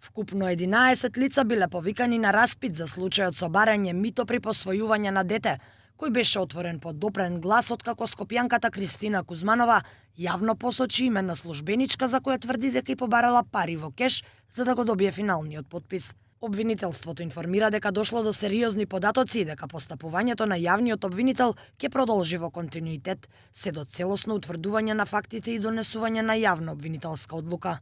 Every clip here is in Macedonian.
Вкупно 11 лица биле повикани на распит за случајот со барање мито при посвојување на дете, кој беше отворен под допрен глас откако скопјанката Кристина Кузманова јавно посочи име на службеничка за која тврди дека и побарала пари во кеш за да го добие финалниот подпис. Обвинителството информира дека дошло до сериозни податоци и дека постапувањето на јавниот обвинител ќе продолжи во континуитет, се до целосно утврдување на фактите и донесување на јавна обвинителска одлука.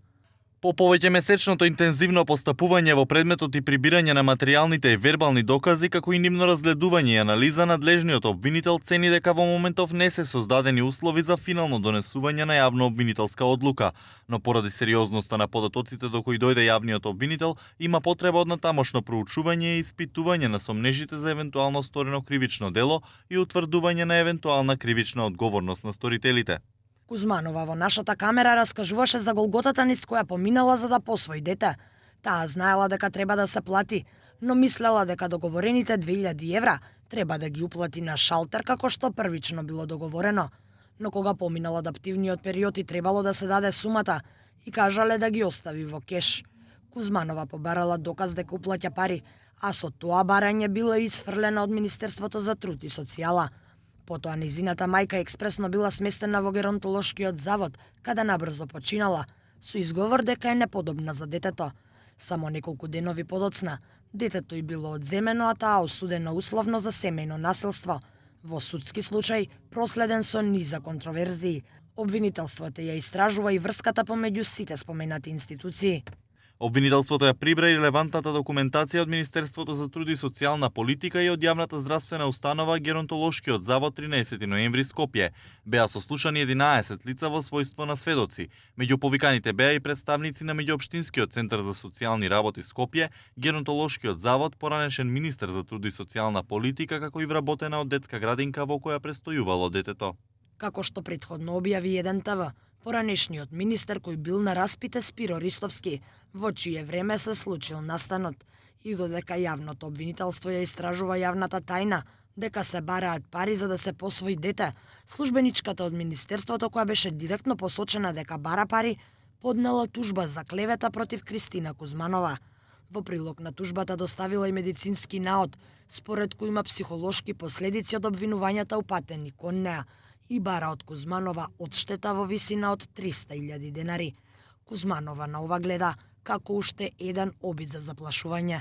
По повеќе месечното интензивно постапување во предметот и прибирање на материјалните и вербални докази, како и нивно разгледување и анализа, надлежниот обвинител цени дека во моментов не се создадени услови за финално донесување на јавна обвинителска одлука, но поради сериозноста на податоците до кои дојде јавниот обвинител, има потреба од натамошно проучување и испитување на сомнежите за евентуално сторено кривично дело и утврдување на евентуална кривична одговорност на сторителите. Кузманова во нашата камера раскажуваше за голготата низ која поминала за да посвои дете. Таа знаела дека треба да се плати, но мислела дека договорените 2000 евра треба да ги уплати на шалтер како што првично било договорено. Но кога поминал адаптивниот период и требало да се даде сумата, и кажале да ги остави во кеш. Кузманова побарала доказ дека уплаќа пари, а со тоа барање била исфрлена од Министерството за труд и социјала. Потоа незината мајка експресно била сместена во геронтолошкиот завод, каде набрзо починала, со изговор дека е неподобна за детето. Само неколку денови подоцна, детето й било одземено, а таа осудено условно за семејно насилство. Во судски случај, проследен со низа контроверзии. Обвинителството ја истражува и врската помеѓу сите споменати институции. Обвинителството ја прибра и релевантната документација од Министерството за труд и социјална политика и од јавната здравствена установа Геронтолошкиот завод 13 ноември Скопје. Беа сослушани 11 лица во својство на сведоци. Меѓу повиканите беа и представници на Меѓуопштинскиот центар за социјални работи Скопје, Геронтолошкиот завод, поранешен министер за труд и социјална политика, како и вработена од детска градинка во која престојувало детето. Како што претходно објави 1 ТВ, поранешниот министер кој бил на распите Спиро Ристовски, во чие време се случил настанот, и додека јавното обвинителство ја истражува јавната тајна, дека се бараат пари за да се посвои дете, службеничката од Министерството која беше директно посочена дека бара пари, поднела тужба за клевета против Кристина Кузманова. Во прилог на тужбата доставила и медицински наод, според кој има психолошки последици од обвинувањата упатени кон неа, и бара од Кузманова одштета во висина од 300.000 денари. Кузманова на ова гледа како уште еден обид за заплашување.